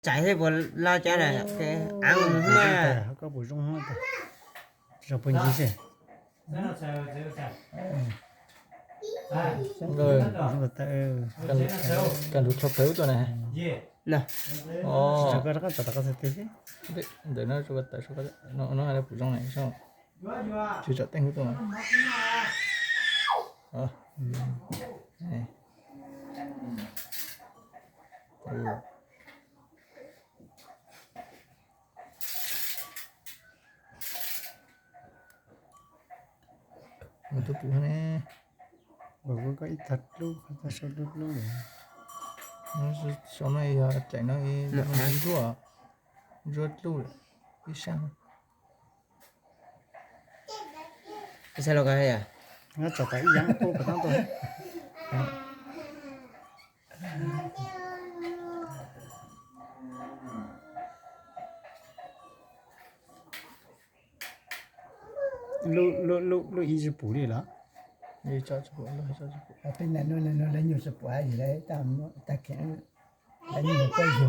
Tsaiv thiab puas laj cab na, aav mus hmab. Koj puas zoo hmab tas, tsis tau puas ncig xwb. Zoo tas, kaj ntug tshaj plaws tuaj na. Tsis tau koj rov qab tawm rov qab txhais tes xwb. Ntawm no tsis tau tawm, no puas zoo na, tsis tsom teeb hub tuaj. Tus pum ne, koj ib tag dlub, tag sau dlub dlub lawm. Sau no yog caim no, ntsuab, ntsuab dlub lawm ib sab. Ib sab los koj hais, tsom tas ib yam qub pas tab tuaj. Lub ib tsis pum li los? Peb nyuam tsis pum, lawv nyuam tsis pum, lawv nyuam pom yug.